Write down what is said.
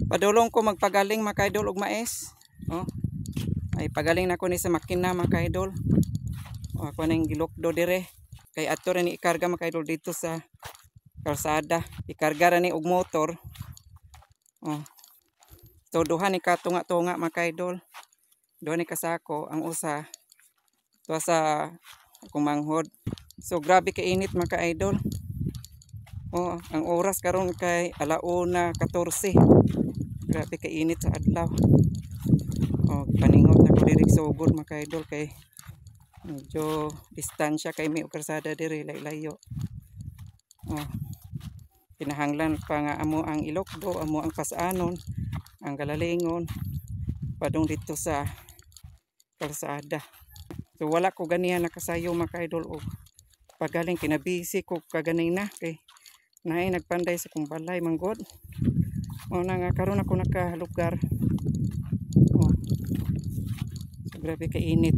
Padulong ko magpagaling, mga kaidol, og mais. Oh. Ay, pagaling na ko ni sa makina, mga kaidol. Oh, ako nang gilukdo dire. Kay ato ra ni ikarga, mga kaidol, dito sa kalsada. Ikarga ra ni og motor. Oh. So duha ni katunga-tunga, mga kaidol. Duha ni kasako ang usa tuwa sa akong manghod. So grabe ka init, mga kaidol. Oh, ang oras karon kay 1:14. Grabe ka init sa adlaw. Oh, paningot na ko diri sugod, mga kaidol, kay medyo distansya kay may kalsada diri, layo. Oh. Kinahanglan pa nga amo ang ilokdo, amo ang pasanon, ang galalingon padung dito sa kalsada. So wala ko ganihan nakasayo, mga kaidol, og pagaling, kinabisi ko kaganina kay naay nagpanday sa kong balay manggod. Mao na nga karon ako nakalugar. Oh. So, grabe ka init.